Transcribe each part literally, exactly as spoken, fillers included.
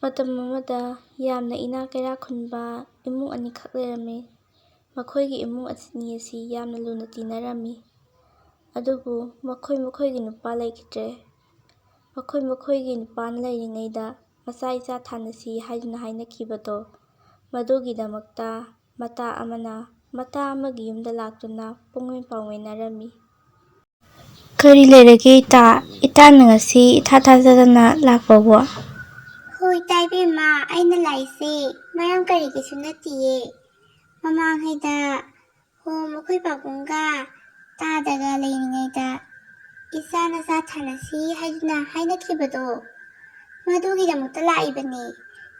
ꯃꯇꯝ ꯑꯃꯗ ꯌꯥꯝꯅ ꯏꯅꯥꯛ ꯀꯩꯔꯥꯛ ꯈꯨꯟꯕ ꯏꯃꯨꯡ ꯑꯅꯤꯈꯛ ꯂꯩꯔꯝꯃꯤ꯫ ꯃꯈꯣꯏꯒꯤ ꯏꯃꯨꯡ ꯑꯅꯤ ꯑꯁꯤ ꯌꯥꯝꯅ ꯂꯨꯅ ꯇꯤꯟꯅꯔꯝꯃꯤ꯫ ꯑꯗꯨꯕꯨ ꯃꯈꯣꯏ ꯃꯈꯣꯏꯒꯤ ꯅꯨꯄꯥ ꯂꯩꯈꯤꯗ꯭ꯔꯦ꯫ ꯃꯈꯣꯏ ꯃꯈꯣꯏꯒꯤ ꯅꯨꯄꯥꯅ ꯂꯩꯔꯤꯉꯩꯗ ꯃꯆꯥ ꯏꯆꯥ ꯊꯥꯅꯁꯤ ꯍꯥꯏꯗꯨꯅ ꯍꯥꯏꯅꯈꯤꯕꯗꯣ, ꯃꯗꯨꯒꯤꯗꯃꯛꯇ ꯃꯇꯥ ꯑꯃꯅ ꯃꯇꯥ ꯑꯃꯒꯤ ꯌꯨꯝꯗ ꯂꯥꯛꯇꯨꯅ ꯄꯨꯡꯃꯤꯟ ꯄꯥꯎꯃꯤꯟꯅꯔꯝꯃꯤ꯫ ꯀꯔꯤ ꯂꯩꯔꯒꯦ ꯏꯇꯥ? ꯏꯇꯥꯅ ꯉꯁꯤ ꯏꯊꯥ ꯊꯥꯖꯗꯅ ꯂꯥꯛꯄꯕꯨ? ꯍꯣꯏ ꯏꯇꯥ ꯏꯕꯦꯝꯃ, ꯑꯩꯅ ꯂꯥꯛꯏꯁꯦ ꯃꯔꯝ ꯀꯔꯤꯒꯤꯁꯨ ꯅꯠꯇꯤꯌꯦ꯫ ꯃꯃꯥꯡꯉꯩꯗ ꯍꯣ ꯃꯈꯣꯏ ꯄꯥꯕꯨꯡꯒ ꯇꯥꯗꯒ ꯂꯩꯔꯤꯉꯩꯗ ꯏꯆꯥ ꯅꯆꯥ ꯊꯥꯅꯁꯤ ꯍꯥꯏꯗꯨꯅ ꯍꯥꯏꯅꯈꯤꯕꯗꯣ, ꯃꯗꯨꯒꯤꯗꯃꯛꯇ ꯂꯥꯛꯏꯕꯅꯤ꯫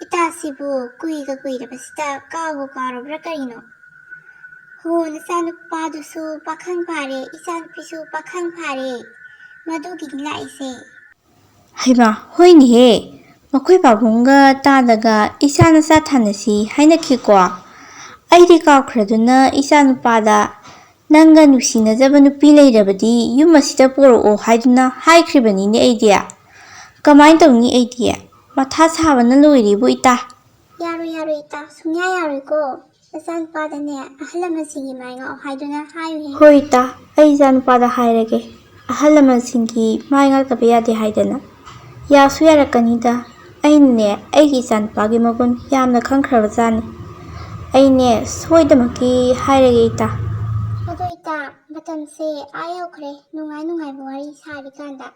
ꯏꯇꯥꯁꯤꯕꯨ ꯀꯨꯏꯒ ꯀꯨꯏꯔꯕꯁꯤꯗ ꯀꯥꯎꯕꯨ ꯀꯥꯎꯔꯕ꯭ꯔꯥ ꯀꯔꯤꯅꯣ? ꯍꯣ ꯅꯆꯥꯅꯨꯄꯥꯗꯨꯁꯨ ꯄꯥꯈꯪ ꯐꯥꯔꯦ, ꯏꯆꯥꯅꯨꯄꯤꯁꯨ ꯄꯥꯈꯪ ꯐꯥꯔꯦ, ꯃꯗꯨꯒꯤꯅꯤ ꯂꯥꯛꯏꯁꯦ꯫ ꯍꯩꯃꯥ, ꯍꯣꯏꯅꯦꯍꯦ, ꯃꯈꯣꯏ ꯄꯥꯕꯨꯡꯒ ꯇꯥꯗꯒ ꯏꯆꯥ ꯅꯆꯥ ꯊꯥꯅꯁꯤ ꯍꯥꯏꯅꯈꯤꯀꯣ꯫ ꯑꯩꯗꯤ ꯀꯥꯎꯈ꯭ꯔꯗꯨꯅ ꯏꯆꯥ ꯅꯨꯄꯥꯗ, "ꯅꯪꯒ ꯅꯨꯡꯁꯤꯅꯖꯕ ꯅꯨꯄꯤ ꯂꯩꯔꯕꯗꯤ ꯌꯨꯝ ꯑꯁꯤꯗ ꯄꯨꯔꯛꯑꯣ" ꯍꯥꯏꯗꯨꯅ ꯍꯥꯏꯈ꯭ꯔꯤꯕꯅꯤꯅꯦ ꯑꯩꯗꯤ꯫ ꯀꯃꯥꯏꯅ ꯇꯧꯅꯤ ꯑꯩꯗꯤ? ꯃꯊꯥ ꯁꯥꯕꯅ ꯂꯣꯏꯔꯦꯕꯨ ꯏꯇꯥ꯫ ꯌꯥꯔꯣꯏ, ꯌꯥꯔꯣꯏ ꯏꯇꯥ, ꯁꯨꯡꯌꯥ ꯌꯥꯔꯣꯏꯀꯣ꯫ ꯅꯆꯥꯅꯨꯄꯥꯗꯅꯦ ꯑꯍꯜ ꯂꯃꯟꯁꯤꯡꯒꯤ ꯃꯥꯏ ꯉꯥꯛꯑꯣ ꯍꯥꯏꯗꯨꯅ ꯍꯥꯏꯌꯨꯍꯦ꯫ ꯍꯣꯏ ꯏꯇꯥ, ꯑꯩ ꯏꯆꯥꯅꯨꯄꯥꯗ ꯍꯥꯏꯔꯒꯦ꯫ ꯑꯍꯜ ꯂꯃꯟꯁꯤꯡꯒꯤ ꯃꯥꯏ ꯉꯥꯛꯇꯕ ꯌꯥꯗꯦ ꯍꯥꯏꯗꯅ꯫ ꯌꯥꯁꯨ ꯌꯥꯔꯛꯀꯅꯤꯗ꯫ ꯑꯩꯅꯅꯦ ꯑꯩꯒꯤ ꯏꯆꯥꯅꯨꯄꯥꯒꯤ ꯃꯒꯨꯟ ꯌꯥꯝꯅ ꯈꯪꯈ꯭ꯔꯕꯖꯥꯠꯅꯤ꯫ ꯑꯩꯅꯦ ꯁꯣꯏꯗꯃꯛꯀꯤ ꯍꯥꯏꯔꯒꯦ ꯏꯇꯥ꯫ ꯑꯗꯣ ꯏꯇꯥ, ꯃꯇꯝꯁꯦ ꯑꯥ ꯌꯧꯈ꯭ꯔꯦ, ꯅꯨꯡꯉꯥꯏ ꯅꯨꯡꯉꯥꯏꯕ ꯋꯥꯔꯤ ꯁꯥꯔꯤꯀꯥꯟꯗ꯫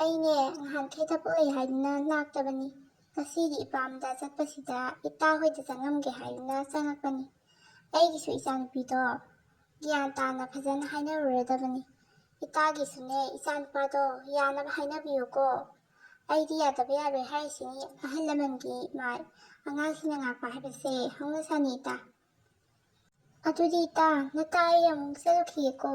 ꯑꯩꯅꯦ ꯉꯍꯥꯟꯈꯩ ꯊꯕꯛ ꯂꯩ ꯍꯥꯏꯗꯨꯅ ꯂꯥꯛꯇꯕꯅꯤ꯫ ꯉꯁꯤꯗꯤ ꯏꯄꯥꯝꯗ ꯆꯠꯄꯁꯤꯗ ꯏꯇꯥ ꯍꯣꯏꯗ ꯆꯪꯉꯝꯒꯦ ꯍꯥꯏꯗꯨꯅ ꯆꯪꯉꯛꯄꯅꯤ꯫ ꯑꯩꯒꯤꯁꯨ ꯏꯆꯥꯅꯨꯄꯤꯗꯣ ꯒ꯭ꯌꯥꯟ ꯇꯥꯅ ꯐꯖꯅ ꯍꯥꯏꯅꯔꯨꯔꯗꯕꯅꯤ꯫ ꯏꯇꯥꯒꯤꯁꯨꯅꯦ ꯏꯆꯥꯅꯨꯄꯥꯗꯣ ꯌꯥꯅꯕ ꯍꯥꯏꯅꯕꯤꯌꯨꯀꯣ꯫ ꯑꯩꯗꯤ ꯌꯥꯗꯕ ꯌꯥꯔꯣꯏ ꯍꯥꯏꯔꯤꯁꯤꯅꯤ, ꯑꯍꯜ ꯂꯃꯟꯒꯤ ꯃꯥꯏ ꯑꯉꯥꯡꯁꯤꯡꯅ ꯉꯥꯛꯄ ꯍꯥꯏꯕꯁꯦ ꯍꯧꯅ ꯁꯥꯅꯤ ꯏꯇꯥ꯫ ꯑꯗꯨꯗꯤ ꯏꯇꯥ, ꯅꯇꯥ ꯑꯩ ꯑꯃꯨꯛ ꯆꯠꯂꯨꯈꯤꯒꯦꯀꯣ꯫